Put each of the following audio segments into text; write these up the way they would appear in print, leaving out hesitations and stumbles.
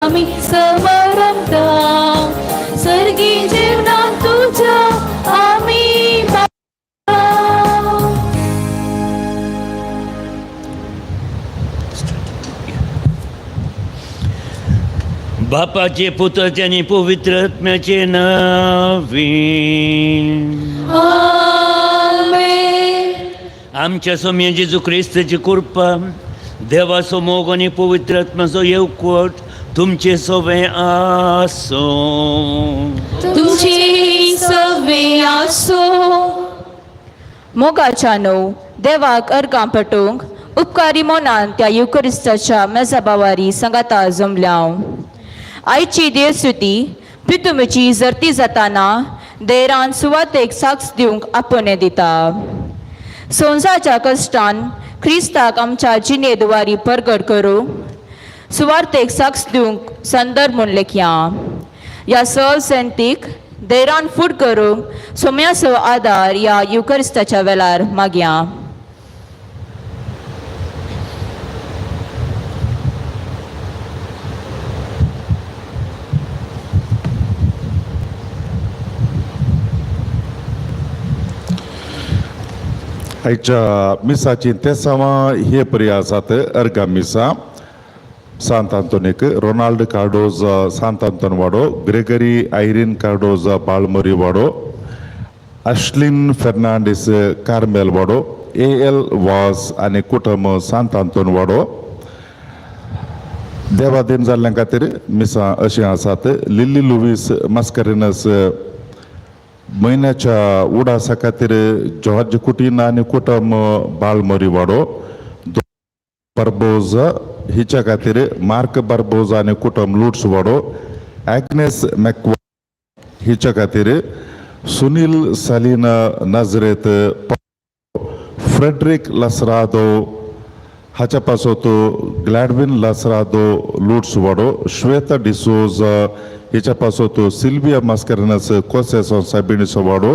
आमी समारंभता सर्गी जेवणाक तुज्या आमी बापाचे पुताचे आनी पवित्र आत्म्याचे नांवे. आमेन. आमच्या सोम्या जेजू क्रिस्ताची कृपा, देवाचो मोग आनी पवित्र आत्म्याचो एकवट तुमचे सोबें आसूं. तुमची सवे आसो. मोगाच्या न्हू देवाक अर्गां पटोवंक उपकारी मनान त्या युकरिस्ताच्या मेजाबावारी सांगाता जमल्या. आयची देवस्तुती पितुमीची जर्ती जाताना देरान सुवातेक साक्ष दिवंक आपोवणें दिता. संवसाराच्या कश्टान क्रिस्ताक आमच्या जिणेद्वारी परगट करूं सुवार्थेक साक्ष दिवंक संदर्भ म्हूण लेखया. ह्या सहल सेंतीक धैर्यान फूड करूंक सोम्याचो आदार ह्या युकरिस्ताच्या वेळार मागया. आयच्या मिसाची तेसांवां हे परी आसात. अर्गा मिसा सांत आंतोनीक, रोनाल्ड कार्डोज सांत आंतोन वाडो, ग्रेगरी आयरीन कार्डोज बाळमोरी वाडो, अश्लीन फेर्नांडीस कार्मेल वाडो, ए एल वास आनी कुटुंब सांत आंतोन वाडो. देवादीन जाल्ल्या खातीर मिसां अशीं आसात. लिल्ली लुवीस मास्करिनस म्हयन्याच्या उडासा खातीर जॉर्ज कुटीन आनी कुटुंब बाळमोरी वाडो, बार्बोज हिच्या खातीर मार्क बार्बोज आनी कुटुंब लुट्स वाडो, ॲग्नेस मॅक्वा हिच्या खातीर सुनील सालिना नाजरेत, फ्रेडरीक लसरादो हाच्या पासत ग्लॅडविन लासरादो लुट्स वाडो, श्वेता डिसोज हिच्या पासत सिल्विया मास्करेनस कोसेसो सायबिणीचो वाडो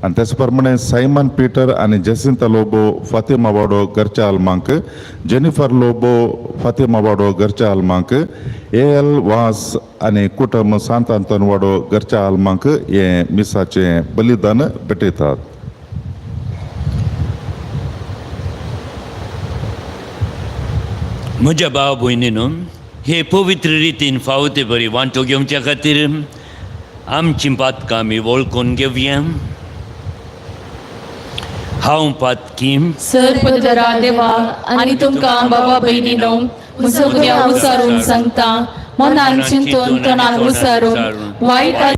आनी त्याच प्रमाणे सायमन पीटर आनी जेसिंता लोबो फातिमा वाडो घरच्या आल्मांक, जेनिफर लोबो फातिमा वाडो घरच्या आल्मांक, ए एल वास आनी कुटुंब सांत आंतोन वाडो घरच्या आल्मांक हें मिसाचें बलिदान भेटयतात. म्हज्या भाव भयणीनो, हे पवित्र रितीन फावो ते बरी वांटो घेवच्या खातीर आमची पातकां आमी वळखून घेवया. हांव पातकी. सर्पधरा देवा आनी तुमकां बाबा भयणीनो म्हजो गुन्यांव उसारून सांगता, मनान चिंतून तोंडान उसारून वायट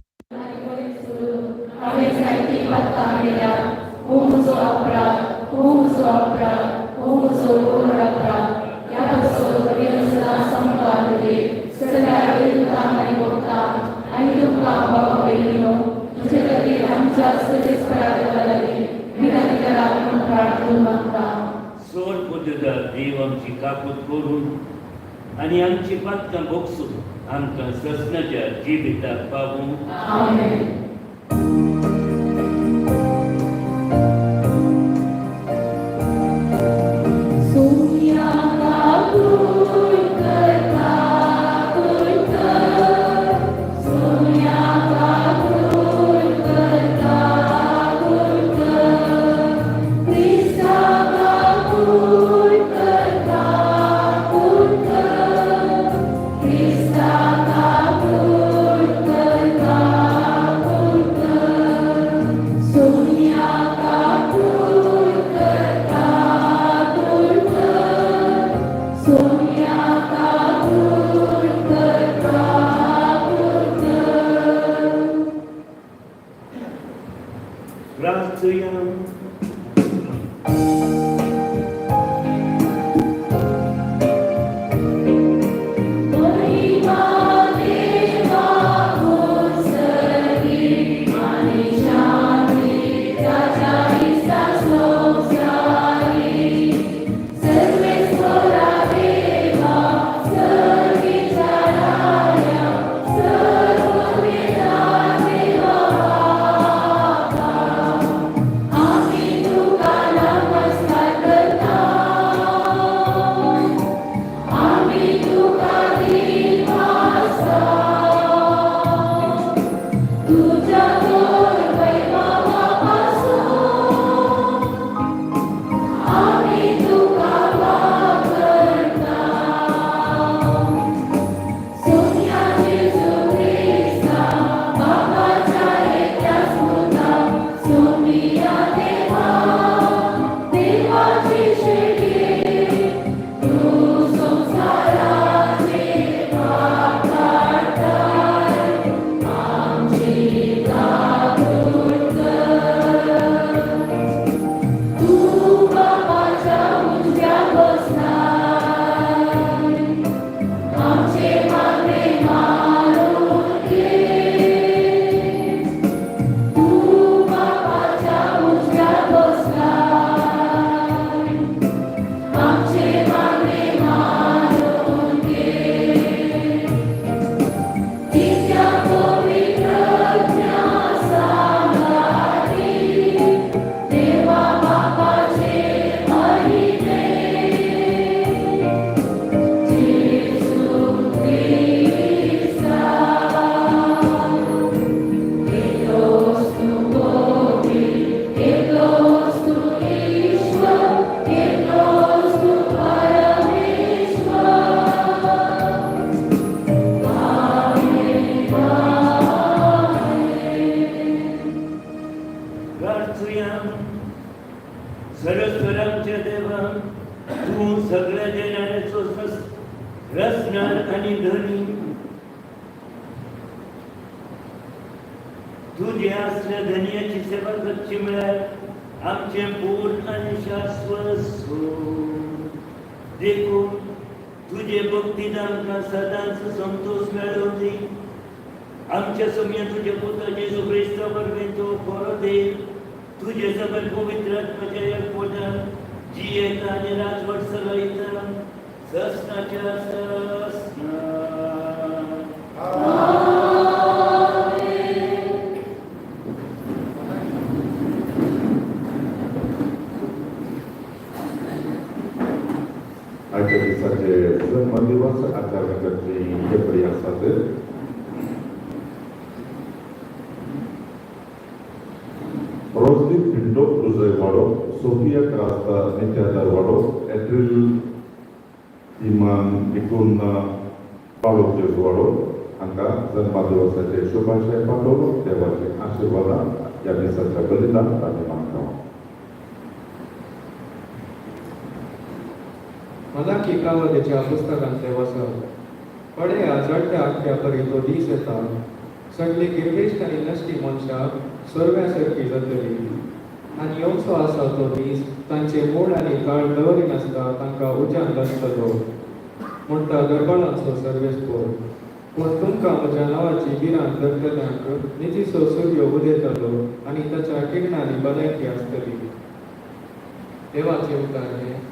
सोड पुत्रदा देव आमची काकूत करून आनी आमची पातकां भोगसून आमकां ससनाच्या जिविताक पावूं. प्रार्थया. प्रार्थुया. सरस्वरामच्या देवा, तूं सगळ्या देणाऱ्याचो रसणार आनी धनी, तुझे असल्या धनयाची सेवा करची म्हळ्यार आमचें पूर्ण आनी शाश्वत सूख. देखून तुजे भक्तीन आमकां सदांच संतोश मेळोवन दी. आमच्या सोम्या तुज्या पुता जेजू क्रिस्ता वरवीं तूं खरो देव, तुजे सगळ पवित्र आत्म्याच्या एकवटान जियेता आनी राजवट चलयता ससनाच्या ससना. आयच्या दिसाचे जन्मदिवस आचरण करची हेपडी आसात. रोजली पिंडो रुजयवाडो, सोफिया क्रास्ता नित्या दरवाडो, एट्रिल इमान डिकून पावलो जेजवाडो हांकां जन्मदिवसाचे शुभाशय पाठोवन देवाचे आशिर्वादान ह्या दिसाच्या बलिदान आमी मागता. मलाकी कावदेच्या पुस्तकांतले वचप. पळया, जडट्या आख्या परी तो दीस येता, सगळी गिरवेश्ट आनी नश्टी मनशां सोरव्या सारकी जातली आनी येवचो आसा तो दीस तांचे मूळ आनी काळ दवरिनासता तांकां उज्यान दसतलो, म्हणटा दरबारांचो सर्वेस्पोर. पूण तुमकां म्हज्या नांवाची भिरांत धरतल्यांक नितीचो सुर्यो उदेतलो आनी ताच्या किरणांनी भलायकी आसतली. देवाचे उतर हें.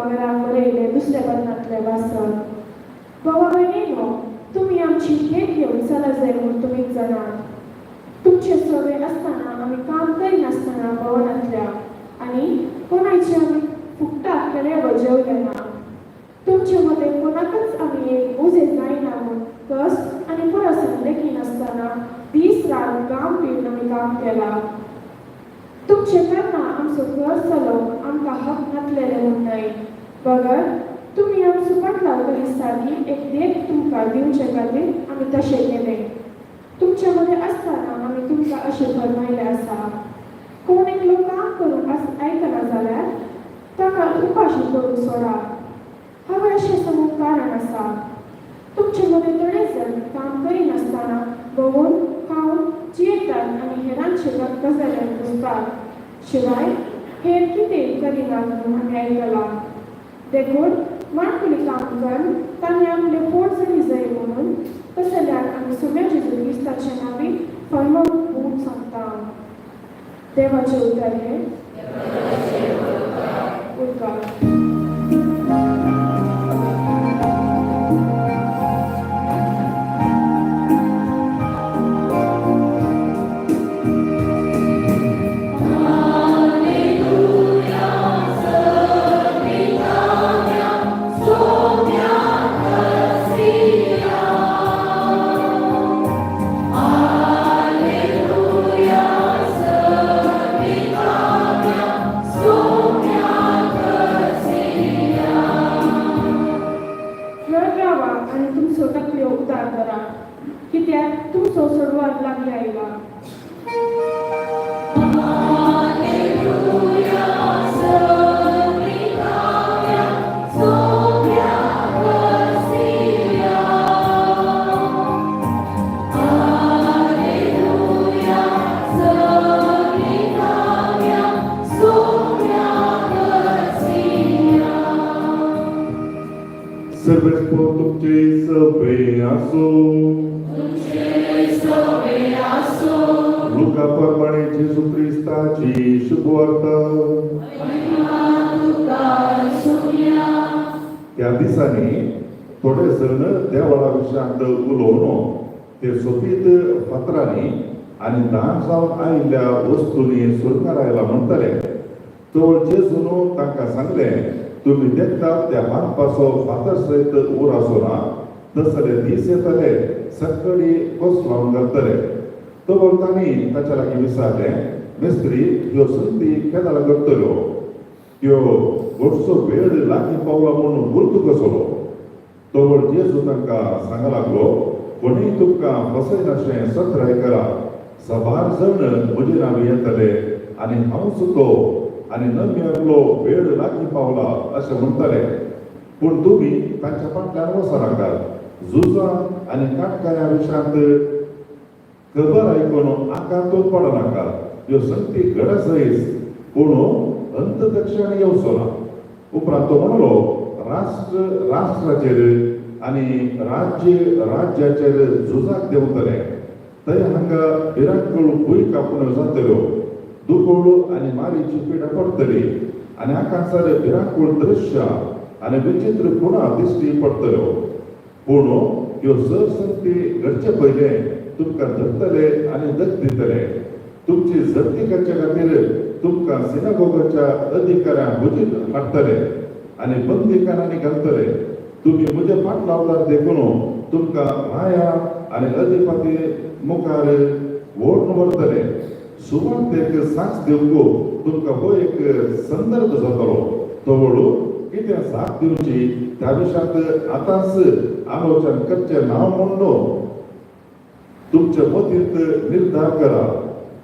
कुळागराक बरयलें दुसऱ्या बदनांतलें वाचन. बाबा भयणीनो, तुमी आमची हेक घेवन चला जाय म्हूण तुमीच जाणात. तुमचे सवे आसतना आमी काम करिनासतना भवनांतल्या आनी कोणायचे आमी फुकटाक केले जेवले ना. तुमचे मदें कोणाकच आमी एक उजें जायना म्हूण कश्ट आनी पुरसन लेखिनासतना दीस रात काम पिवन आमी काम केलां. तुमचे कारणां आमचो घर चलोवंक आमकां हक नातलेले म्हूण न्हय, बगर तुमी आमचो फाटलाव करिसांनी एक देख तुमकां दिवचे खातीर आमी तशें केलें. तुमचे मदें आसतना आमी तुमकां अशें फरमायलें आसा, कोण एकलो काम करूंक आयकना जाल्यार ताका उपाशी करून सोडा. हांवें अशें सांगूंक कारण आसा, तुमचे मदें थोडे जण काम करिनासतना भोंवून खावन जियेतात आनी हेरांचे गजाल्यांत घुसतात, शिवाय हेर कितें करिनात म्हूण आमी आयकलां. देखून माणकुली काम करून तांणी आपलें पोट जरी जाय म्हणून तसल्याक आमी सुम्या जेजू क्रिस्ताच्या नांवी फर्मान म्हूण सांगता. देवाचें उतर हें. उपकार. वेळ रावा आनी तुमचो तकल्यो उतार करा, कित्याक तुमचो सोडवार लागीं आयला. सर्वेस्पर तुमचे सवे आसो. लुका प्रमाणे जेजू क्रिस्ताची शुभवार्ता. त्या दिसांनी थोडे जण देवळा विशयांत उलोवन ते सोबीत फातरांनी आनी दान जावन आयिल्ल्या वस्तूंनी सुरकार आयला म्हणटले. तर जेजून तांकां सांगलें, तुमी देखतात त्या बांदपाचो फातर सयत उर आसो ना, तसले दीस येतले, सकाळी कस लावन घालतले. तर तांणी ताच्या लागीं विचारलें, मिस्त्री, ह्यो संदी केदाळ करतल्यो? त्यो घडचो वेळ लागीं पावला म्हणून गुर्तू कसलो? तर जेजू तांकां सांगा लागलो, कोणीय तुमकां फसयनाशें सत्राय करा. सबार जण म्हजे नांव येतले आनी हांवच तो आनी नम्यातलो वेळ लागीं पावला अशें म्हणटले. पूण तुमी तांच्या फाटल्यान वचनाकात. झुजां आनी काटकाऱ्या विशयांत खबर आयकून आकांतून पडनाकात. ह्यो संगती घडसयस, पूण अंत दक्षिण येवचो ना. उपरांत तो म्हणलो, राष्ट्र राष्ट्राचेर आनी राज्य राज्याचेर झुजाक देंवतले. थंय हांगा भिरांकूळ भूंय कापून जातल्यो, दुकोळ आनी मारीची पिडा पडटली आनी आकांसार भिरांकूळ दृश्यां आनी विचित्र खुणा दिश्टी पडटल्यो. पूण ह्यो सर संगती घडचे पयलें तुमकां धरतले आनी दक दितले. तुमची जप्ती करचे खातीर तुमकां सिनागोगाच्या अधिकाऱ्यां हुजीर हाडटले आनी बंदीखानांनी घालतले. तुमी म्हजे फाट लावतात देखून तुमकां राया आनी अधिपती मुखार ओडून व्हरतले. सुवार्तेक साक्ष दिवंक तुमकां हो एक संदर्भ जातलो. तवळ कितें साथ दिवची त्या विशयांत आतांच आलोचन करचें ना म्हणून तुमचे मतींत निर्धार करा.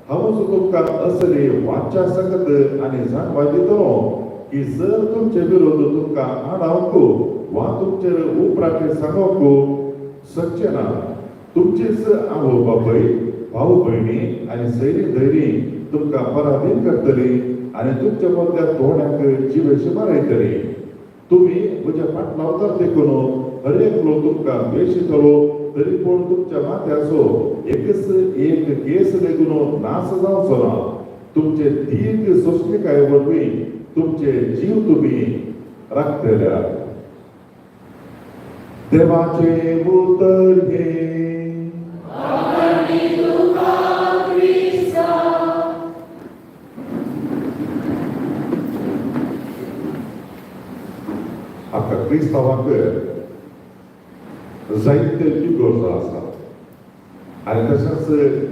हांवच तुमकां असली वाचा सकत आनी जाणवाय दितलो की जर तुमचे विरोध तुमकां आडावंक वा तुमचेर उपरांत सांगूंक शकचे ना. तुमचीच आवय बापूय, भाऊ भयणी आनी सैरी धैरी तुमकां पराधीन करतली आनी तुमच्या मदल्या थोड्यांक जिवेशी मारयतली. तुमी म्हज्या फाट लावतात देखून हर एकलो तुमकां द्वेशितलो, तरी पूण तुमच्या माथ्याचो एकच एक केस लेगून नाश जावचो ना. तुमचे दीर्घ सोंसणिकाये वरवीं तुमचे जीव तुमी राखतल्या. देवाचे उतर हे. आतां क्रिस्तांवांक जायते इगोर्जो आसा आनी तशेंच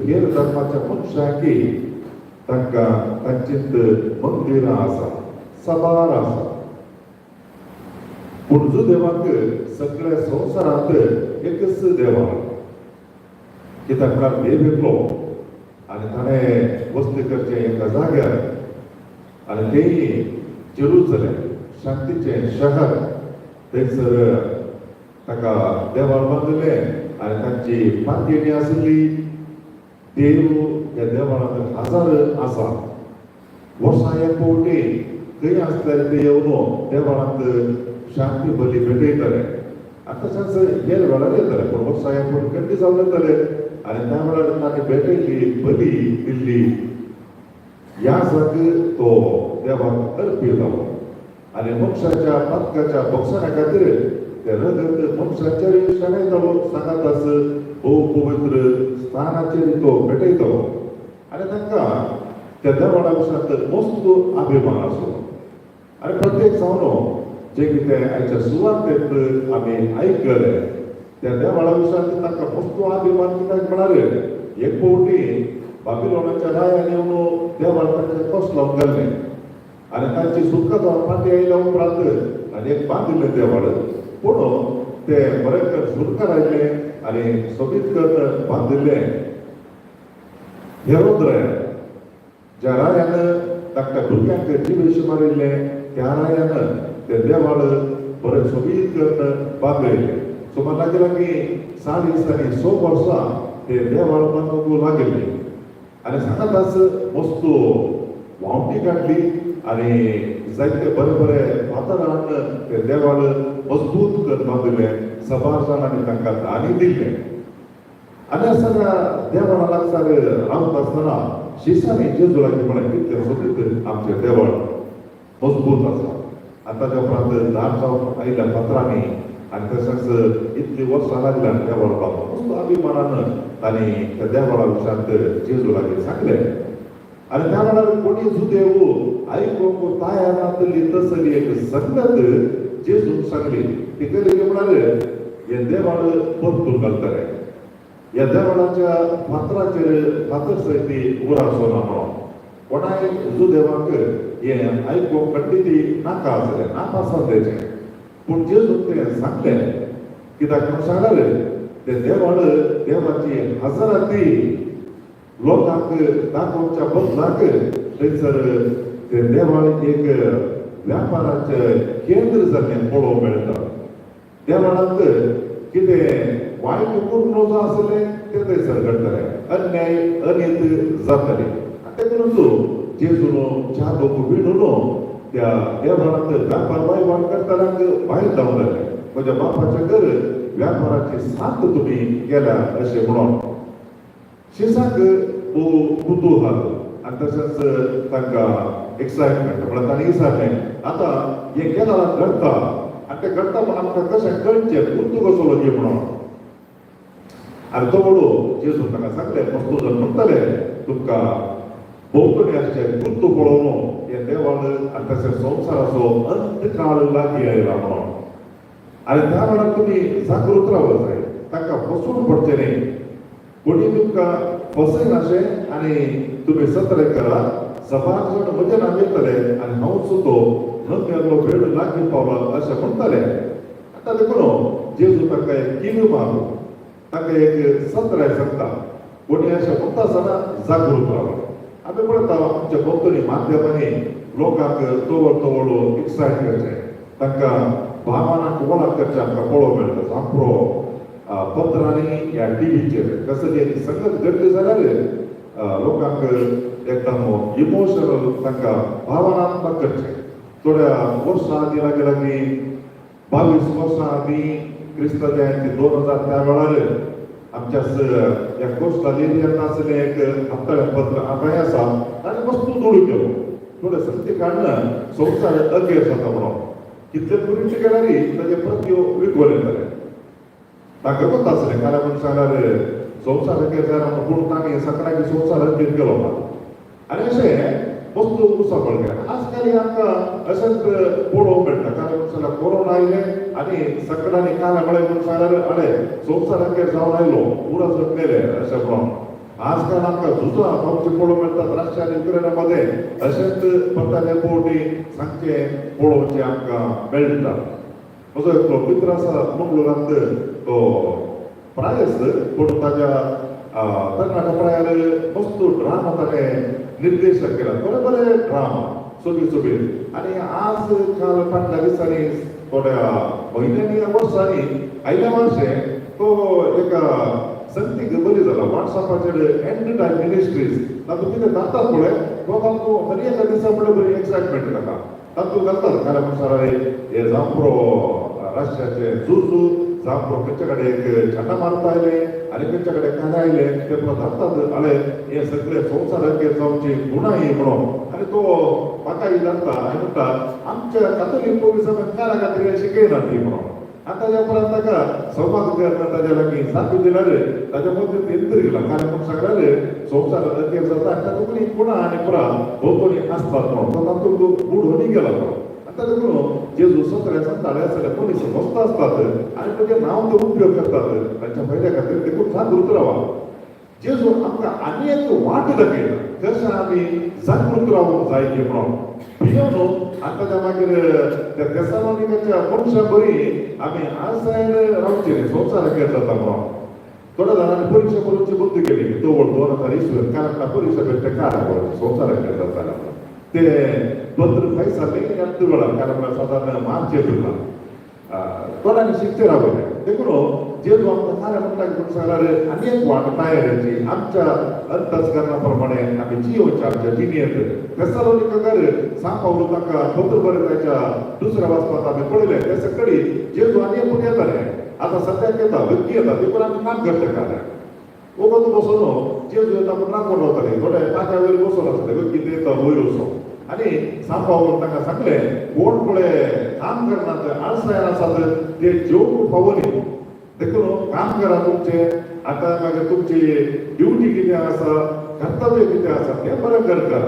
हेर धर्माच्या मनशांकी तांकां तांचींत मंदिरां आसा, साबार आसा. पूण जुदेवाक सगळ्या संवसारांत एकच देवा. कित्याक म्हळ्यार देव एकलो आनी ताणें वस्ती करचें एका जाग्यार आनी तेय जेरुजलेम, शांतीचें शहर. थंयसर ताका देवाळ बांदिल्लें आनी तांची पातयेणी आशिल्ली, देव ह्या देवळांत हजार आसा. वर्सां एक फावटी खंय आसल्यार ते येवन देवळांत शांती बली भेटयतले. आनी तशेंच हेर वेळार येतले, पूण वर्सां एक फावटी खंडी जावन येतले आनी त्या वेळार तांणी भेटयल्ली बली दिल्ली ह्या जाग तो देवाक अर्पितालो आनी मनशाच्या पातकाच्या बक्षणा खातीर ते रगत मनशाचेर शेणयतालो. सांगाताच भोव पवित्र स्थानाचेर तो भेटयतालो आनी तांकां त्या देवाळा विशयांत मस्त अभिमान आसलो. आनी प्रत्येक जावन जें कितें आयच्या सुवातेंत आमी आयकलें, त्या देवाळा विशयांत तांकां मस्त अभिमान. कित्याक म्हळ्यार एक फावटी बाबिलोनाच्या रायान येवन देवाळ तांचे कस लावन घाल्लें आनी तांची सुटका जावन फाटीं आयल्या उपरांत आनी एक बांदिल्लें देवाळ, पूण ते बरें कर सुटका आयलें आनी सोबीत करून बांदिल्लें. हेरोद ज्या रायान तांकां भुरग्यांक जिवेश मारिल्लें, त्या रायान ते देवाळ बरें सोबीत करून बांदयलें. सुमार लागीं लागीं 40 आनी 6 वर्सां ते देवाळ बांदूंक लागिल्ले आनी सांगाताच वस्तू व्हांवटी काडली आनी जायते बरे बरे फातर हाडून ते देवाळ मजबूत करून बांदिल्ले. सबार जाणांनी तांकां दानी दिल्ले. आनी आसतना देवळा लागसार रावता आसतना शिसांनी जेजू लागीं म्हळें, कितलें सोबीत आमचें देवळ मजबूत आसा. आनी ताच्या उपरांत दाट जावन आयिल्ल्या फातरांनी आनी तशेंच इतलीं वर्सां लागल्या देवळ बांदूंक. मस्त अभिमानान तांणी त्या देवळा विशयांत जेजू लागीं सांगलें. आनी त्या वेळार कोणी जुदेव आयकूंक तयार नासली तसली एक संगत जेजून सांगली. ती कसली म्हळ्यार हे देवाळ परतून घालतले, ह्या देवळाच्या फातराचेर फातर सयती उराचो ना म्हणून. कोणाय जुदेवाक हें आयकूंक खंडीत नाका आसलें, नापासत तेचें. पूण जेजून तें सांगलें. कित्याक म्हणून सांगल्यार ते देवाळ देवाची हजराती लोकांक दाखोवच्या बदलाक थंयसर ते देवाळ एक व्यापाराचें केंद्र जाल्लें पळोवंक मेळटा. देवळांत कितें वायट करूंक नजो आसलें तें थंयसर घडटलें, अन्याय अनीत जातलें. आनी तेतूनच जेजून चाबूक विणून त्या देवळांत व्यापार वयवाट करतल्यांक भायर धांवलेलें. म्हज्या बापाचें घर व्यापाराची साथ तुमी केल्या अशें म्हणून शिसाक भोव कुतूहल आनी तशेंच तांकां एक्सायटमेंट. म्हळ्यार तांणी विचारलें, आतां हें केन्ना घडटा आनी तें घडटा म्हण आमकां कशें कळचें, गुर्तू कसो गे म्हणून. आनी तो म्हणू जेजून ताका सांगलें, मस्तू जण म्हणटले तुमकां भोंवतणी आसचे गुर्तू पळोवन हे देवाळ आनी तशें संवसाराचो अंत काळ लागीं आयला म्हणून. आनी त्या वेळार तुमी जागृत रावंक जाय, तांकां फसोवन पडचें न्ही. कोणी तुमकां फसयनाशें आनी तुमी सतरे करा. सबार जाण म्हजें नांव येतले आनी हांवूच तो नव्यालो वेळ लागीं पावला अशें म्हणटले. आतां देखून जेजू ताका एक किवी मारू, ताका एक सत्राय सांगता, कोणी अशें म्हणटा आसतना जागृत रावा. आमी पळयता, आमच्या भोंवतणी माध्यमांनी लोकांक तवळ तवळ एक्सायट करचें, तांकां भावनांक वळख करचें आमकां पळोवंक मेळटा. सामको पत्रांनी या टिवीचेर कसली एक संगत घडली जाल्यार लोकांक एकदम इमोशनल, तांकां भावनात्मक करचें. थोड्या वर्सां आदीं, लागीं लागीं 22 वर्सां आदीं, क्रिस्त जयंती 2000, त्या वेळार आमच्या ह्या कोस्टल एरियांत आसलें एक हप्ताळें पत्र आतांय आसा, ताणें वस्तू दुडू केलो थोडे संगती काडून संवसार अगेर जाता म्हणून. कितले प्रिंट केल्यार ताजे प्रत्यो विकून येतले. तांकां कोता आसलें कारण म्हण सांगल्यार संवसाराचेर जायना पूण तांणी सगळ्यांनी संवसाराचेर गेलो ना. आनी अशें वस्तू उसपळ केल्या. आजकाल आमकां अशेंच पळोवंक मेळटा. कारण म्हण सांगल्यार कोरोना आयलें आनी सगळ्यांनी काल म्हळें म्हण सांगल्यार अडे संवसाराचेर जावन आयलो पुरा जगलेले अशें म्हणून. आजकाल आमकां झुजां आमचें पळोवंक मेळटात रशिया आनी युक्रेना मदें अशेंच परताले पवटी सांगचें पळोवचें आमकां मेळटा. म्हजो एकलो मित्र आसा मंगळुरांत, तो प्रायस पूण ताज्या तरणाट्या प्रायार मस्त ड्रामा ताणें निर्देशक केला, बरे बरे ड्रामा सोबीत सोबीत. आनी आज काल फाटल्या दिसांनी थोड्या म्हयन्यांनी वर्सांनी आयल्या वर्सें तो एका संगतीक बरी जाला. वॉट्सॅपाचेर एंड टायम मिनिस्ट्रीज तातूंत कितें घालतात पळय, तो तातूंत हर एका दिसा म्हळ्यार बरी एक्सायटमेंट ताका तातूंत घालतात. कारण म्हणसार हे जांप्रो रशियाचे झूज जांप्रो खंयच्या कडेन एक छाटा मारता आयले आनी खंयच्या कडेन कांय आयले ते पुरो धाडटात आले हे सगळे संवसाराचेर जावची गुणां ही म्हणून. आनी तो म्हाका ही धाडटा आनी म्हणटा आमच्या कातोलीक पोलिसां कारा खातीर शिकयना ती म्हणून. आनी ताज्या उपरांत ताका संवाद करना ताज्या लागीं सारको दिल्यार ताज्या मदीं तेंतर गेला. कारण म्हण सांगल्यार संवसाराचेर जाता आनी तातूंत गुणां आनी पुरा भोंवतणी आसतात म्हणून तो तातूंत बुडोवनी गेला तो. आनी ताका लागून जेजू सत्र्या सांगताले आसले मनीस मस्त आसतात आनी ताजें नांव ते उपयोग करतात तांच्या फायद्या खातीर. देखून जागृत रावा. जेजू आमकां आनी एक वाट दाखयता कशें आमी जागृत रावूंक जाय की म्हणून. भियोन आतां मागीर त्या तेसालोनिकाच्या मनशां बरी आमी आळसायन रावचे न्ही संवसाराचेर जाता म्हणून. थोड्या जाणांनी परिक्षा बरोवची बंद केली तवळ 2020 कारण परिक्षा बेश्टे काडा संवसाराचेर जाता ते पत्र फायस जालें ह्या वेळार कारण सादारण मार्च एप्रिलान थोड्यांनी शिकचे रावले. देखून जेजू आमकां कार्य म्हणटा की सांगल्यार आनी एक वाट तयारेची आमच्या अंतस्करणा प्रमाणे आमी जियोवचे आमच्या जिणेंत. तेसालोनिकाकर सांग पावलो तांकां पत्र बरयताच्या दुसऱ्या वाचपांत आमी पळयलें ते सकाळी जेजू आनी एक येताले आतां सद्याक येता व्यक्ती येता देखून आमी काम करता कार्य वगत बसून जेजू येता पूण राखून रावताले थोडे ताच्या वयर बसून आसले व्यक्ती येता वयर वचून. आनी सांपावून तांकां सांगलें कोण पळय काम करनात आळसायन आसात ते जेवंक फावनी. देखून काम करा तुमचें आतां मागीर तुमची ड्युटी कितें आसा कर्तव्य कितें आसा तें बरें करता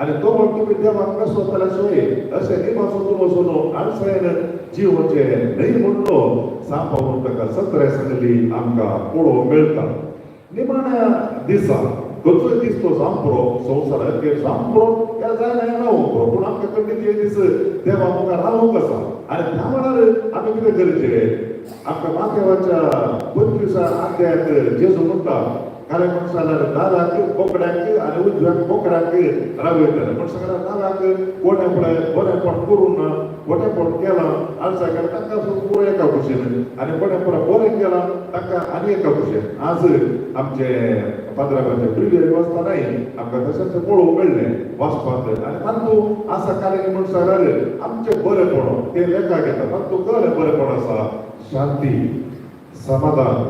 आनी तो म्हण तुमी देवाक कसो जाल्यार सोय अशें निमा सोदून वचून आळसायन जिवोचें न्हय म्हणलो सांपावून ताका सत्र्या सांगली आमकां पळोवंक मेळटा. निमाण्या दिसा खंयचोय दीस तो जांपरो संवसाराचेर जांपरो ह्या जायना रावंक पूण आमकां खंडीत एक दीस देवा मुखार रावंक आसा. आनी त्या वेळार आमी कितें करचें आमकां माथेवाच्या 25 अध्यायांत जेजू म्हणटा कारण म्हण सांगल्यार दाव्याक बोकड्याक आनी उजव्याक बोकड्याक रावयतले. म्हण सांगल्यार दाव्याक कोणें पळय बरेंपण करूं ना बरेंपण केलां आळसा केलां तांकां पुरो एका भशेन आनी कोणें पुरो बरें केलां तांकां आनी एका भशेन. आज आमचे पाद्राबाचे प्रिवियर वाचतानाय आमकां तशेंच पळोवंक मेळ्ळें वाचपांत. आनी तातूंत आसा कारण म्हण सांगल्यार आमचें बरेंपण तें लेखाक येता तातूंत कळ्ळें बरेंपण आसा शांती समाधान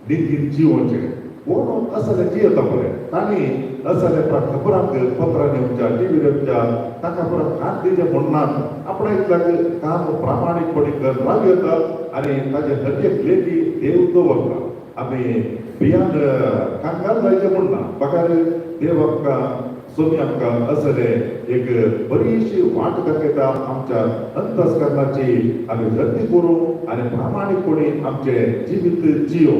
नितीन जिवोचें कोण असलें जियेता पळय तांणी असलें खबरांक पत्रांनी येवच्या टिवीर येवच्या ताका परत कान दिवचें म्हणनात आपणा इतल्याक काम प्रामाणीकपणी कर राव येता आनी ताजे हर एक लेखी देव दवरता. आमी भियान कांगार जायचें म्हणना बगार देव आमकां सोमी आमकां असलें एक बरीशी वाट दाखयता आमच्या अंतस्करणाची आमी गर्दी करूं आनी प्रामाणीकपणी आमचें जिवीत जियो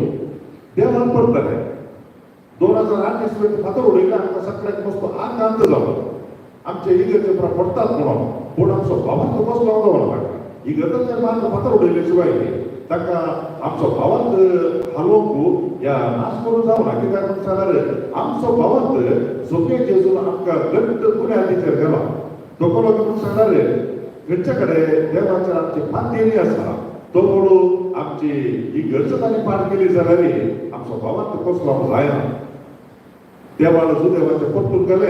देवान परतले. 2008 इसवेंत फातर उडयले आमकां सगळ्याक मस्त आकांत जालो आमचे इगर्जे पडटात म्हणून पूण आमचो भावार्थ कसलो जावना ताका इगर्जाचेर मात फातर उडयले शिवाय ताका आमचो भावार्थ हालोवंक या नाश करूंक जावना. कित्याक म्हण सांगल्यार आमचो भावार्थ सोपे जेजून आमकां घट्ट बुन्यादीचेर गेला तो कोलो म्हण सांगल्यार खंयच्या कडेन देवाचेर आमची पातयेणी आसा तो म्हणून आमची ही गरज तांणी पार केली जाल्यार आमचो भावार्थ कसलो जायना. देवाला जुदेवाचें परतून गेलें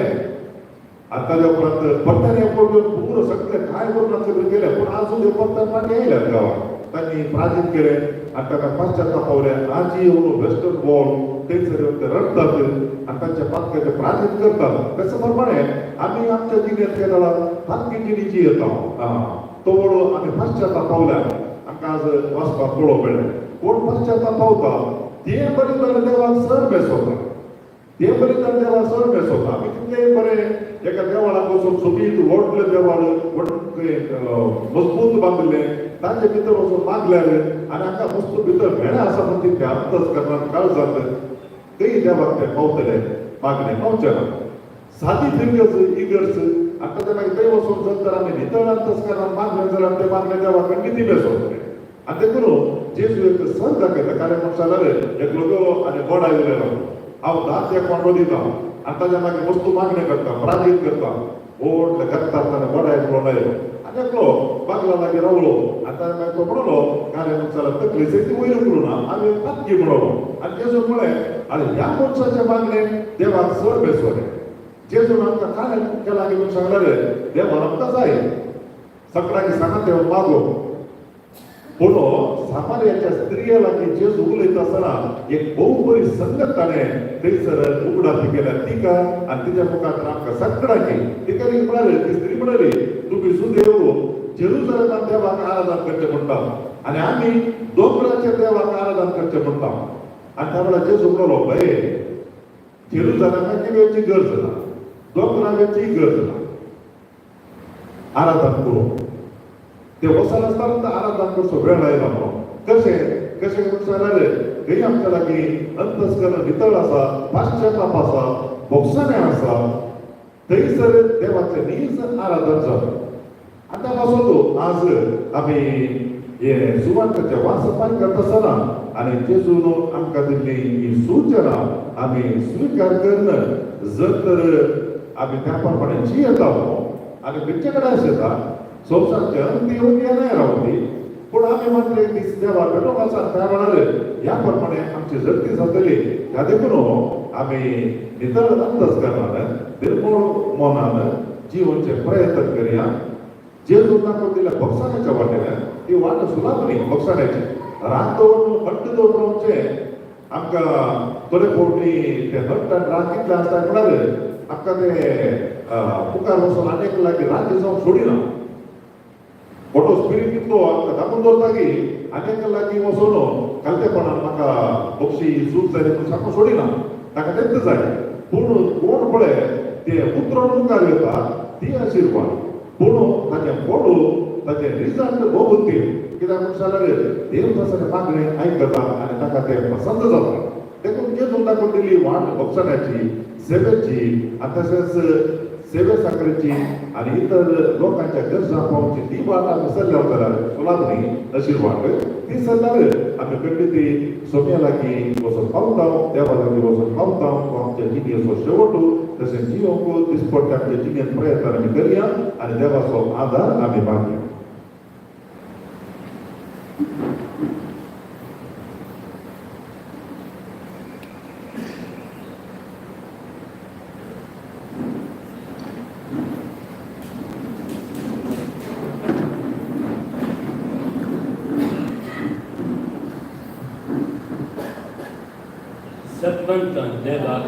आनी ताज्या उपरांत परत्यान पडून पुरो सगळें कांय करून नासलें केलें पूण आजून ते परत्यान फाटीं आयल्यात गांवांत तांणी प्राजीत केलें आनी ताका पाश्चात्य पावले आजी येवन वेस्टर्न वॉल थंयसर येवन ते रडटात आनी तांच्या पातकाचें प्राजीत करतात. तशें प्रमाणे आमी आमच्या जिणेंत केदाळा पातकी जिणेची येता. तो वळू आमी पश्चाताप पावल्या आमकां आज वाचपाक पळोवंक मेळ्ळें. कोण पश्चाताप पावता तें बलिदान देवाक सर बेसवता, तें बलिदान देवाक सर बेसवता. आमी कितलें बरें एका देवळाक वचून सोबीत व्हडलें देवळ मजबूत बांदिल्लें ताचे भितर वचून मागल्यार आनी हांगा मस्त भितर भेणें आसा म्हण तितलें अंतस करणार काळजांत थंय देवाक तें पावतलें मागणें पावचें ना. सादी फिरगज इगर्ज आनी ताच्या मागीर थंय वचून जर तर आमी नितळ अंतस करणार मागलें जाल्यार तें मागणें देवाक कितें बेसवतलें. आनी ते करून जेजू एक सर दाखयता. कारण म्हणटा जाल्यार एकलो गेलो आनी गोडा येयलो हांव 10 एक कोंडो दिता आनी ताच्या मागीर वस्तू मागणें करता प्राजीत करता व्हडलें करता आसतना गोडा एकलो आयलो आनी एकलो बागला लागीं रावलो आनी ताच्या मागीर तो म्हणलो कार्य म्हणटा जाल्यार तकली ती वयर उखलूं ना आमी पातकी म्हणलो. आनी जेजून म्हळें आनी ह्या मनशाचें मागणें देवाक चड बेसवलें. जेजून आमकां कार्य केलां की म्हणून सांगलें देवान आमकां जाय सगळ्यांनी सांगा तेव्हा मागो. पूण सामार्याच्या स्त्रिये लागीं जेजू उलयता आसतना एक भोव बरी संगत ताणें थंयसर उगडाती केल्या तिका आनी तिच्या मुखार आमकां सगळ्यांची तिका म्हणाली ती स्त्री म्हणाली तुमी सुदेव जेरुजलेमान देवाक आराधन करचें म्हणटा आनी आमी दोंगराच्या देवाक आराधन करचें म्हणटा. आनी त्या वेळार जेजू म्हणलो भये जेरुजलेमाची वेळची गरज ना, दोंगरा वेळची गरज ना, आराधन करूं ते वचन आसतना आराधन करचो वेळ आयला म्हणून. कशें कशें म्हणून सांगलें थंय आमच्या लागीं अंतस्करण नितळ आसा, पाश्चाताप आसा, भोगसणें आसा, थंयसर देवाचें नीज आराधन जाता. आतां पासून आज आमी हे सुवार्ताचें वाचपान करता आसतना आनी जेजून आमकां दिल्ली ही सूचना आमी स्विकार करून जर तर आमी त्या प्रमाणे जियेता आनी खंयचे कडेन अशें येता संवसारचे अंत येवन येनाय रावती पूण आमी मात्र एक दीस देवा भेटोवंक आसा त्या वेळार ह्या प्रमाणे आमची जगती जातली. ह्या देखून आमी नितळ अंतस करणान निर्मळ मनान जिवनचे प्रयत्न करया. जेजून दाखोवन दिल्या भोगसाण्याच्या वाटेन ती वाट सुलाप न्ही भोगसाण्याची रात दवरून हट्ट दवरून रावचें आमकां थोडे फावटी ते हट्ट आनी रात कितले आसता म्हळ्यार आमकां ते मुखार वचून आनी लागीं राती जावंक सोडिना. फोटो स्पिरीट कितलो आमकां दाखोवन दवरता की आनी लागीं वचून कालतेपणान म्हाका बक्षी चूक जाली म्हूण सामको सोडिना, ताका तेंच जाय. पूण कोण पळय ते उतरून मुखार येता ती आशिर्वाद, पूण ताचें फोडू ताचें रिजल्ट भोव कित्याक म्हणून जाल्यार देव तसलें मागणें आयकता आनी ताका तें पसंत जाता. देखून जेजून दाखोवन दिली वाट भोगसण्याची, सेवेची आनी तशेंच सेवे साकरेची आनी इतर लोकांच्या गरजां पावची ती वाट आमी सल्ल्यार जाल्यार सुलाभ न्ही अशी वाट ती सल्ल्यार आमी कडली ती सोम्या लागीं वचून पावता, देवा लागीं वचून पावता. तो आमच्या जिणेचो शेवट तशें जिवंक दिसपट्टे आमच्या जिणेंत प्रयत्न आमी करया आनी देवाचो आदार आमी मागया. सतवंतान देवाक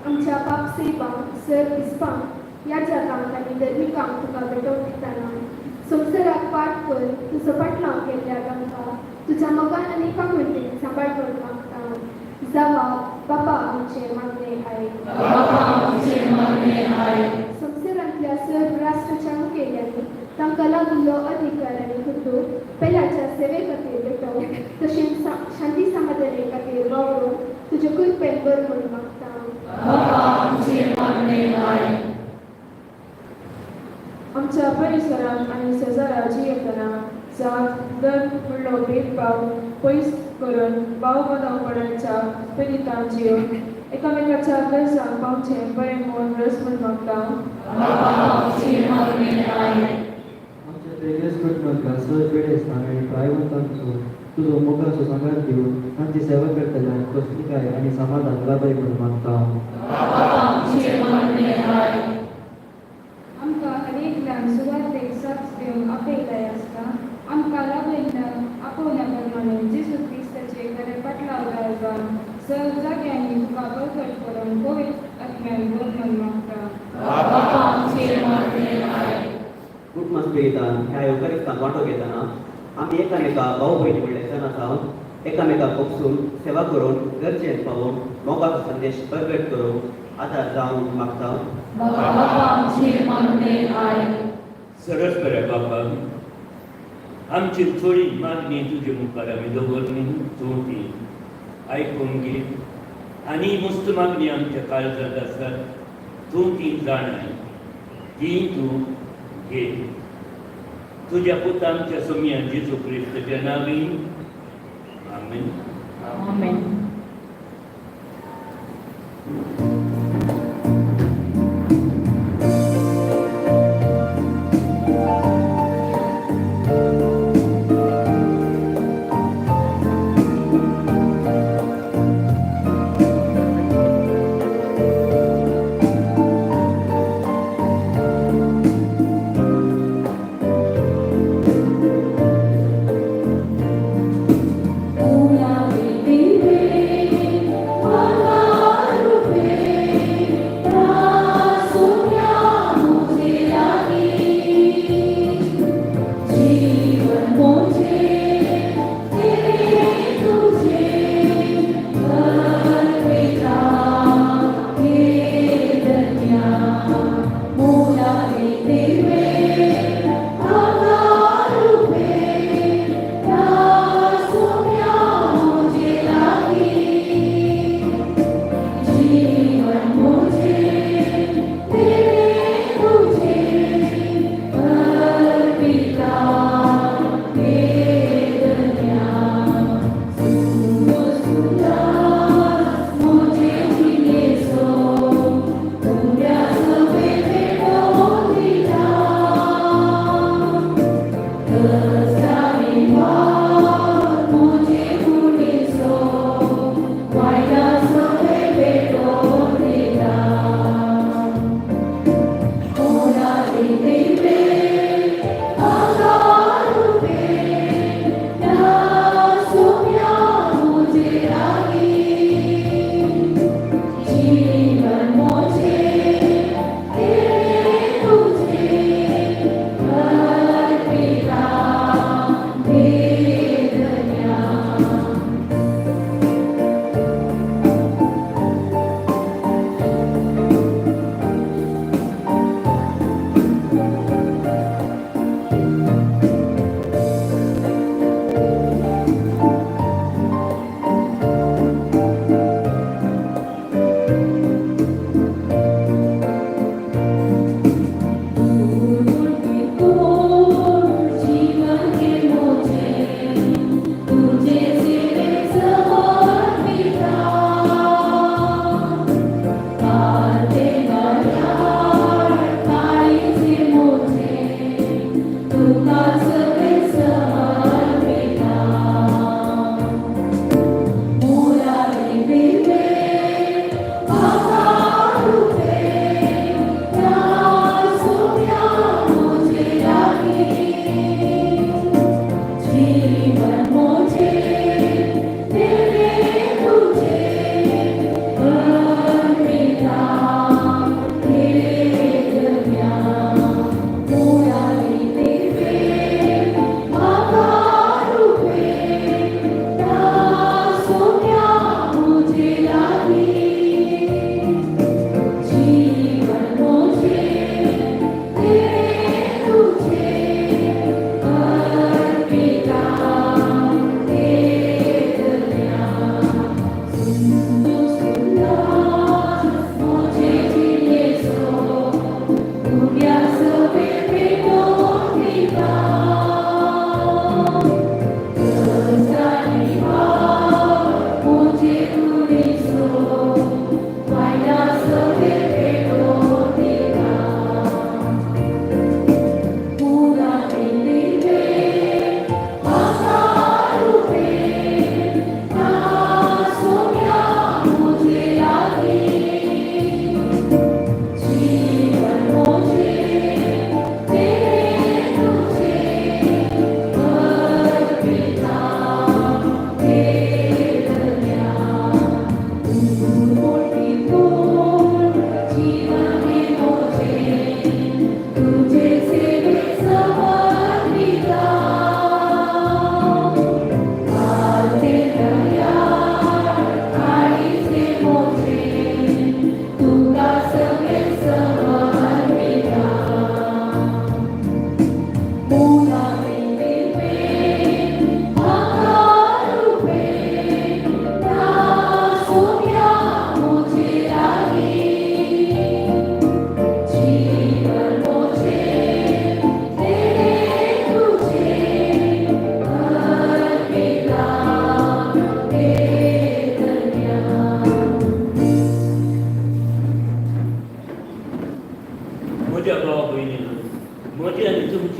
आमच्या पाप सेवांक सर बिस्पांक ह्या जगांक आनी धर्मिकांक तुका भेटोवन दितना संवसाराक पाठ कर तुजो फाटलाव केल्ल्या तांकां तुज्या मोगान आनी काकुळटेन सांबाळ कर मागता. जावा बाबा आमचें मागणें आयक. संवसारांतल्या सर्व राष्ट्राच्या मुखेल्यांनी तांकां लागिल्लो अधिकार आनी हुद्दो पेल्याच्या सेवे खातीर भेटोवन तशेंच शांती समाधाने खातीर वावरून तुजे कृपेन बर म्हूण मागता. आमच्या परिसरांत आनी शेजारा जियेतना जात धर्म म्हणलो भेदभाव पयस करून भाव बांदवपणाच्या प्रेरितान जिवन एकामेकाच्या गरजांक पावचें बरें म्हूण रस म्हूण मागता. आमच्या तेजस कुटुंबांतल्या सहज पिडेस्तांक आनी प्रायवंतांचो तुजो मोगाचो सांगात दिवन तांची सेवा करतल्यांक खोसलिकाय आनी समाधान लाभय म्हूण मागता. आमकां हरेकल्यान सुवातेक साथ दिवन आपयलाय आसता आमकां लाभयल्ल्या आपोवण्या प्रमाणे जेजू क्रिस्ताचे खरें पाटलावदार जावन सहज जाग्यांनी तुका बळकट करून पवित्र आत्म्यान भर म्हूण मागता. कुटुंब स्पिरितान ह्या येवकारिस्तान वांटो घेतना आमी एकामेका भाव भयणी म्हणल्यार जाणा जावन एकामेकाक कोपसून सेवा करून गरजेन पावोवन मोगाचो संदेश परगट करूंक आदार जावन मागता. सरस बऱ्या बापा, आमची थोडी मागणी तुजे मुखार आमी दवरली, तूं ती आयकून घे आनी मस्त मागणी आमच्या काळजांत आसात, तूं ती जाणाय, ती तूं घे. तुज्या पुता आमच्या सोमया जेजू क्रिस्ताच्या नांवी, आमेन. आमेन. Una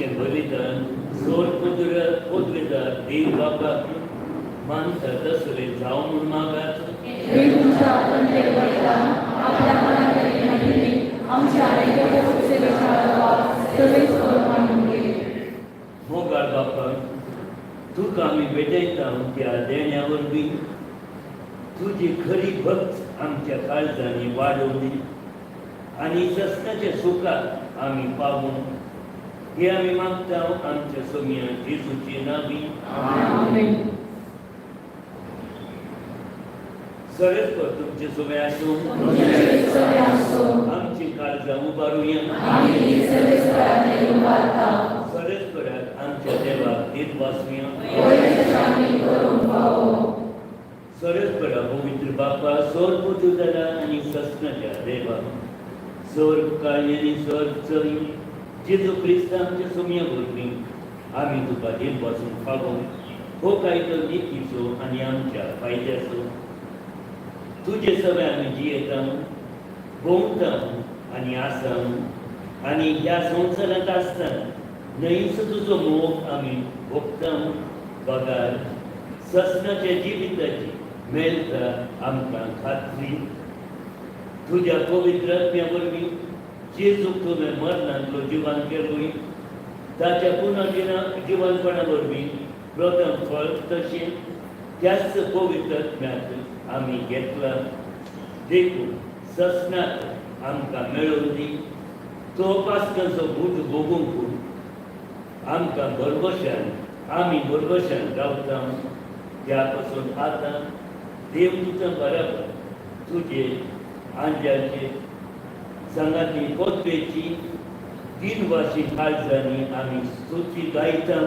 तुमचें बलिदान सोर पदवेदार देव बापाक मानता तसलें जावं म्हूण मागात. मोगाळ बापा, तुका आमी भेटयता त्या देण्या वरवीं तुजी खरी भक्त आमच्या काळजांनी वाडोवनी आनी सस्नाच्या सुखाक आमी पावूं हे आमी मागता आमच्या सोम्या जेजूचे नावी. सरस्वर तुमचे सोमे आसूं. आमची काळजां उबारुया. सरस्वराक आमच्या देवाक दीत वाचुया. सरस्वरा पवित्र बापा, सोर पुतुदरा आनी सस्नाच्या देवा, सोर काळी आनी सोर चली जेजू क्रिस्त आमच्या सोम्या वरवीं आमी तुका दीत वाचूंक फावो हो कायदो नितीचो आनी आमच्या फायद्याचो. तुजे सगळे आमी जियेता, भोंवता आनी आसा आनी ह्या संवसारांत आसतना न्हयच तुजो मोग आमी भोगता बगार ससनाच्या जिविताची मेळटा आमकां खात्री. तुज्या पवित्र आत्म्या वरवीं जेजूक तुवें मरणांतलो जिवन केलोय ताच्या पुनः जिवनपणा वरवीं प्रथम फळ तशें त्याच पवित्र आत्म्याक आमी घेतला. देखून ससनात आमकां मेळोवन दी तो पास्काचो बूट भोगूंक आमकां भरवशान आमी भरवशान रावता. त्या पासून आतां देव तुजा बराबर तुजे आंज्याचे सांगाती पदवेची दिनवाशी काळजांनी आमी स्तुती गायता.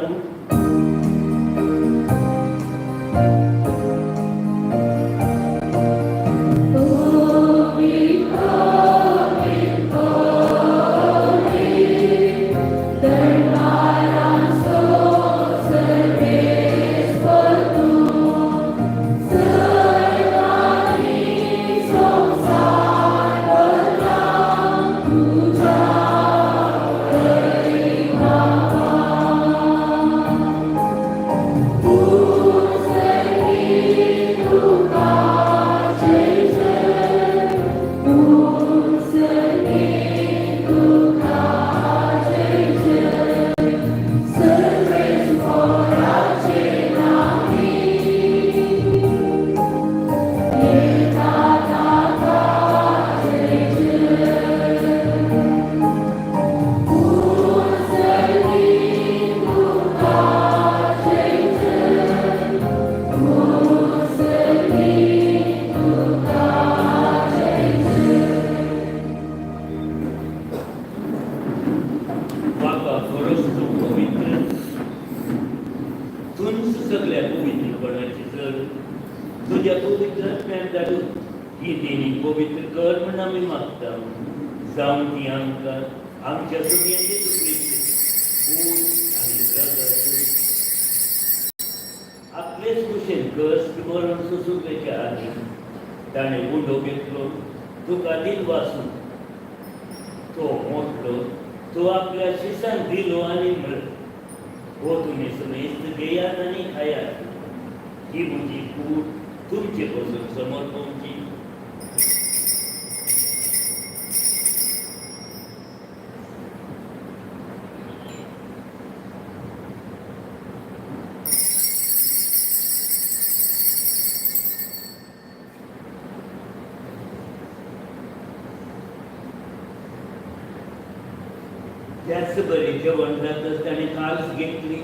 त्याच बरें जेवण जातच ताणें काल्स घेतली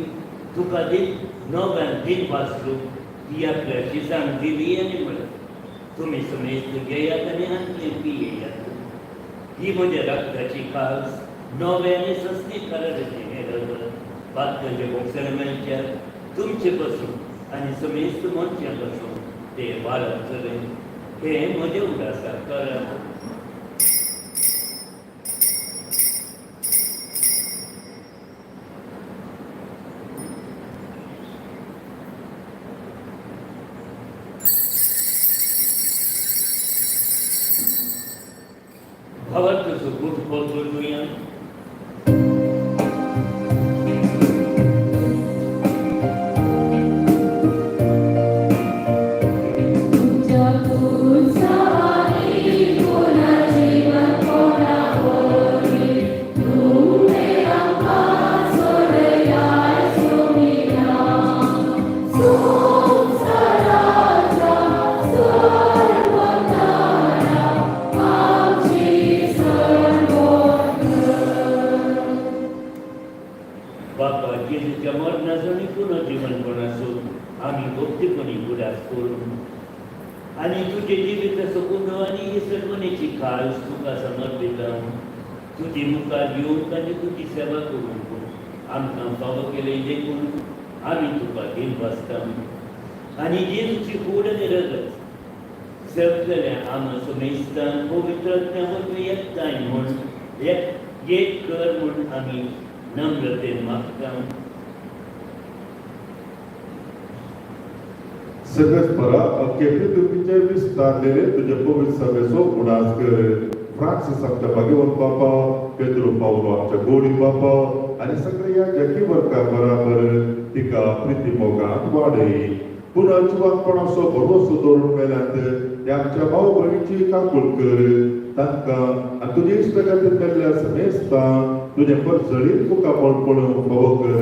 तुका दीत नव्यान दिन वाचलो ती आपल्या शिसांक दिली आनी म्हणलें तुमी समेस्त घेयात आनी हांतली पियेयात. ही म्हज्या रक्ताची काल्स नवे आनी सस्ती कराराचें हें रगत बातकांचे भोगसण मेळच्या तुमचे पसून आनी समेस्त मनशां पसून ते वाडतले हें म्हजें उडासाक करात. भावार्थाचो गूट खोल करुया. जेजूच्या मरणाचो आनी पुनर्जिवनपणाचो आमी भक्तीपणी उडास करून आनी तुजे जिवीत सोपून आनी ही सर्वनेची खास तुका समर्पिता. तुजी मुखार येवंक आनी तुजी सेवा करूंक आमकां फावो केलें देखून आमी तुका दिन वाचता. आनी जेजूची कूड आनी रगत सगळ्या आमा सुमेस्तान पवित्र वरवीं एकठांय म्हूण एक एक कर म्हूण आमी नम्रतेन मागता. सगळेच परा अख्खे पृथ्वीचे विस्तारलेले तुझ्या पवित्र सभेचो उडास कर. फ्रांसीस आमच्या भाग्यवंत बापा, पेद्रो पावलो आमच्या गोडी बापा आनी सगळ्या जकी वर्गा बराबर तिका प्रिती मोगांत वाडय. पुनः जिवानपणाचो भरवसो दवरून मेल्यात ह्या आमच्या भाव भयणीची काकूळ कर. तांकां आनी तुजे इश्ट खातीर मेल्ल्या समेस्तां तुजें परजळीत तुका पळोवंक फावो कर.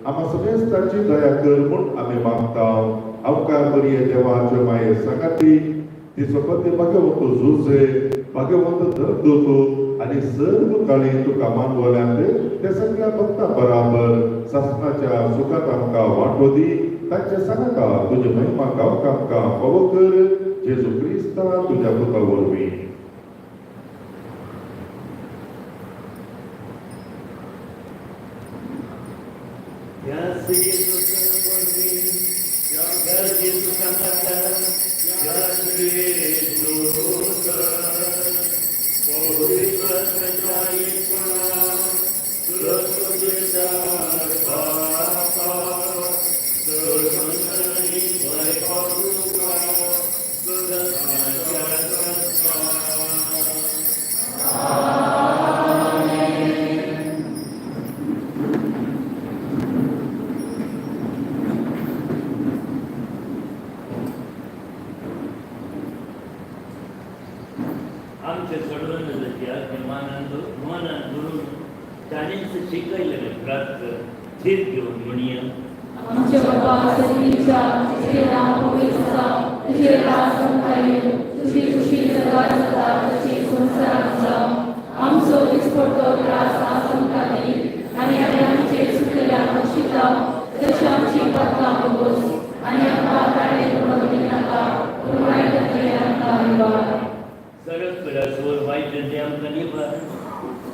आमा समेस्तांची दया कर म्हूण आमी मागता. अवकार बरी देवाच्या माये सांगाती तिचो पती भाग्यवंत झुजे भाग्यवंत धर्मदूत आनी सर्व काळी तुका मानवल्यात ते सगळ्या भक्ता बराबर सासणाच्या सुखात आमकां वांटो दी. तांच्या सांगाता तुजे महिमा गावक आमकां फावो कर. जेजू क्रिस्ता तुज्या पुता वरवीं. आमच्या सोडवण्याची आज्ञा मानान मनान धरून ताणेंच शिकयलेलें प्राप्त थीर घेवन म्हणया. आमच्या बाबा सर्गीच्या, तुझे नाव पवित्र जावं, तुझे राज आमकां येवं, तुजी खुशी जगात जाता तशी संवसारांत जावं. आमचो दिसपडतो त्रास आज आमकां दी आनी आमी आमचे चुकलेल्या बक्षिता तशी आमची पातकां बगोस आनी आमकां ताणें पडूंक दिनाका, पूण वायटांतल्यान आमकां निवार. सरस पिडासवर वायट धंदे आमकां निवार.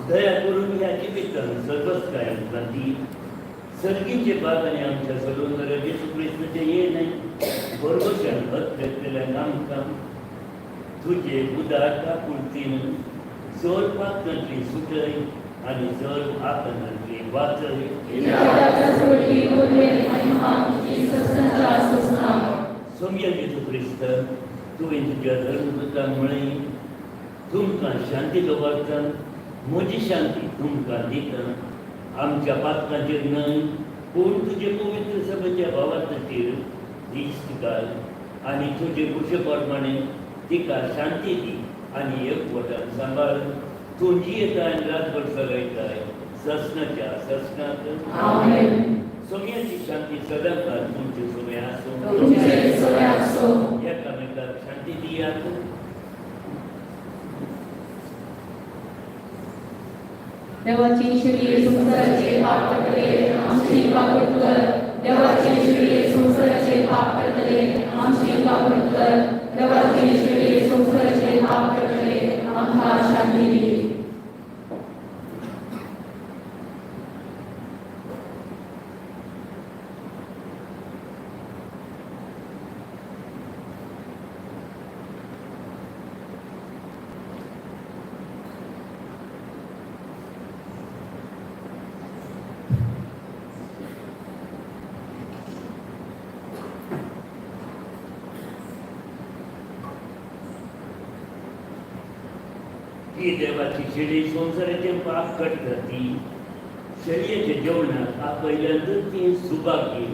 दया करून ह्या जिवितान सर्वस्काय आमकां दी. सर्गीचे बाग आनी आमच्या सोडवणाऱ्या जेजू क्रिस्ताचें येणें भरवशान हत घेतलेल्या आमकां तुजे उदार काकुळतीन चड पातकांतली सुटय आनी चड आकांतांतली वाचय. सोमया जेजू क्रिस्त, तुवें तुज्या धर्मदूतांक म्हळें, तुमकां शांती दवरता, म्हजी शांती तुमकां दिता. आमच्या पातकांचेर न्हय पूण तुजे पवित्र सभेच्या भावार्थाचेर दिश्ट घाल आनी तुजे कुशे प्रमाणे तिका शांती दी आनी एकवटान सांबाळ. तूं जियेताय आनी रातभर चलयताय ससनाच्या ससनात. सोम्याची शांती सदांकाळ तुमचे सोमे आसूं. एकामेकाक शांती दियात. देवाची शिडी संवसाराचे पाप करतले आमची काकूट कर. देवाची शिडी संवसाराचे पाप करतले आमची काकूट कर. देवाची शिडी संवसाराचे पाप करतले आमकां शांती दी. ती देवाची शेळी संवसाराचें पाप काडटा ती शेळयेच्या जेवणाक आपयल्यान ती सुभाग्य.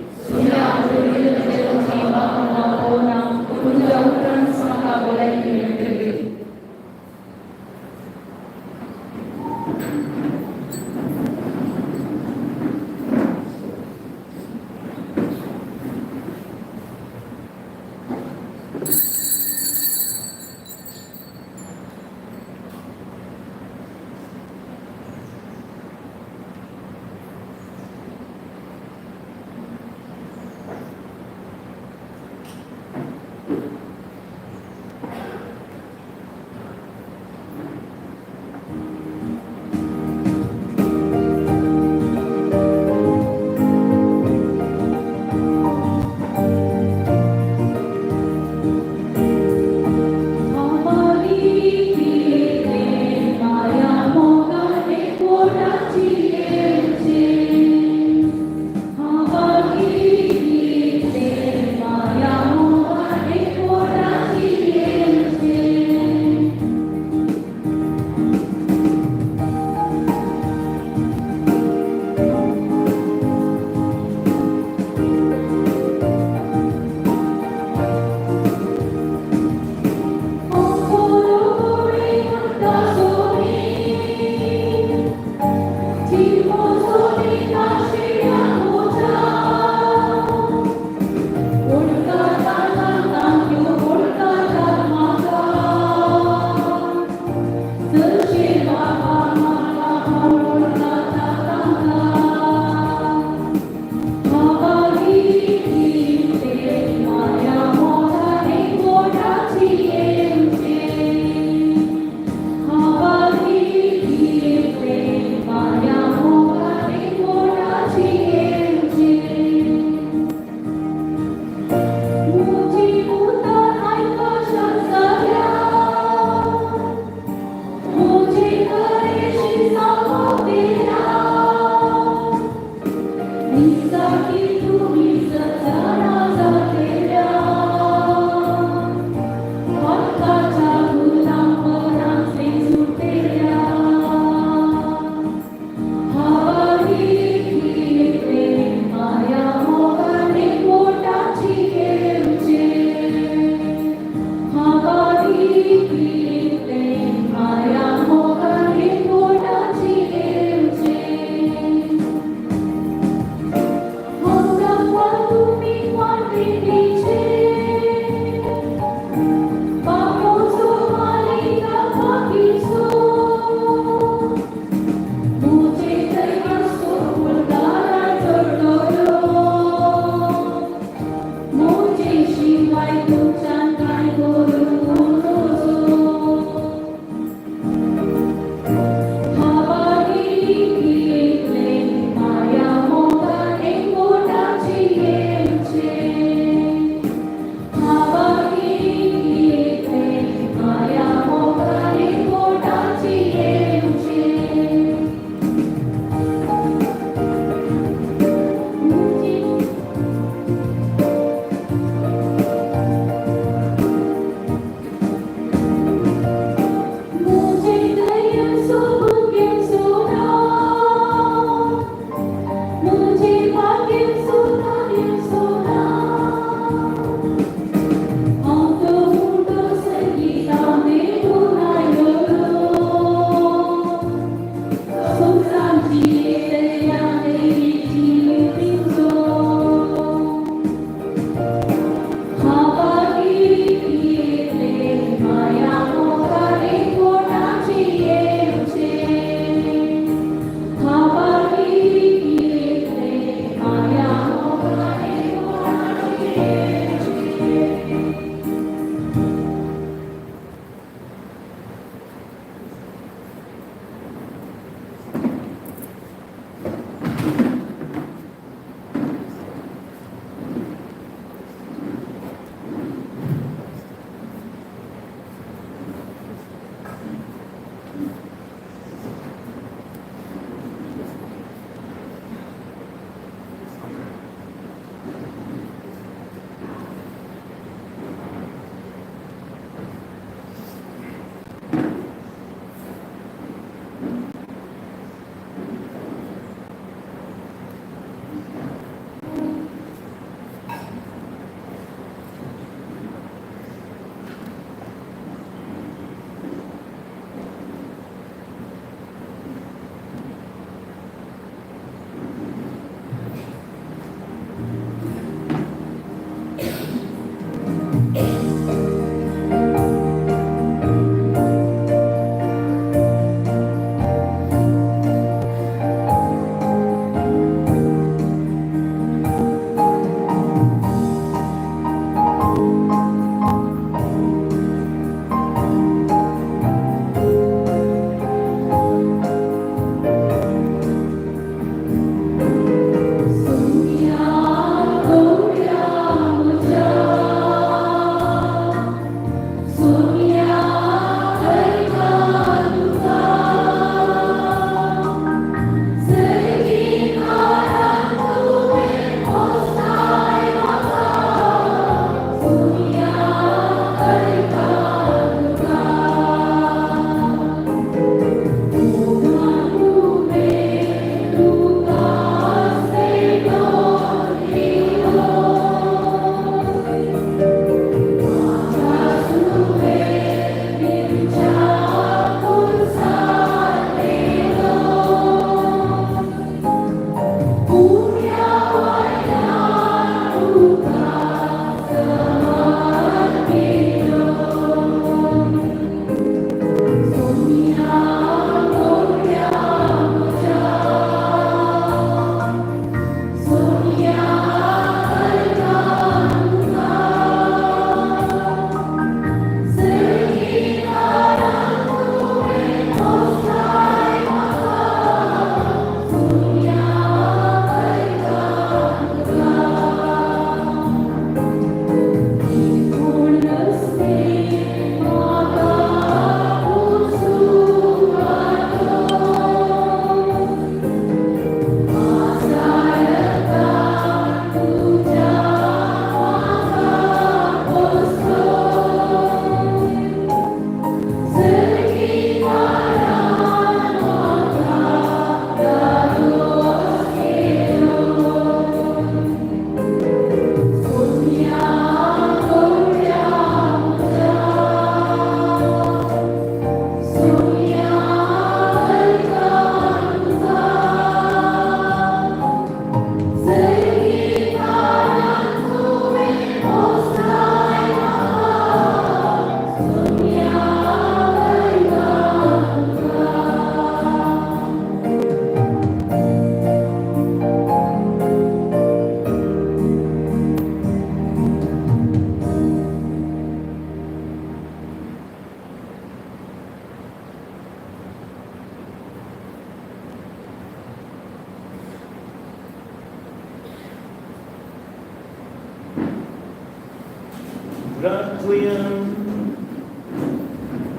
आसुया.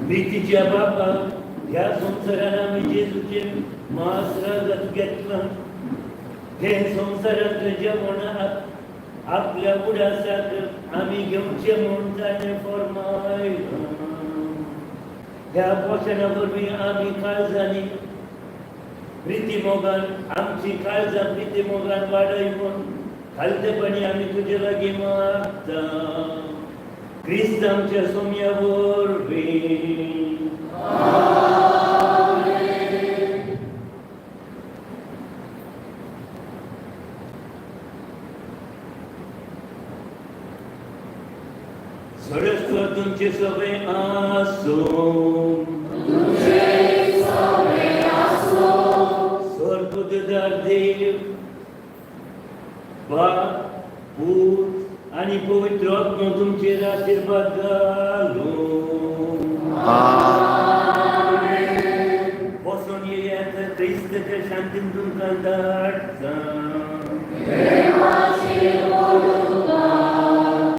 प्रितीच्या बापा, ह्या संवसारान आमी जेजूचे मास घेतलां. हें संवसारांतलें जेवण आपल्या उडासाक आमी घेवचें म्हूण ताणें फर्मायलां. ह्या पोशणा वरवीं आमी काळजांनी प्रिती मोगान, आमची काळजां प्रिती मोगान वाडय म्हूण खालतेपणी आमी तुजे लागीं मागता, क्रिस्त आमच्या सोम्या वरवीं. सरस्व तुमचे सगळे आसूं. स्वर्गुददार देव बाप, पूत आनी पवित्र आत्मो तुमचेर आशिर्वाद घालूं. बसून येयात. क्रिस्ताच्या शांतीन तुमकां धाडटा.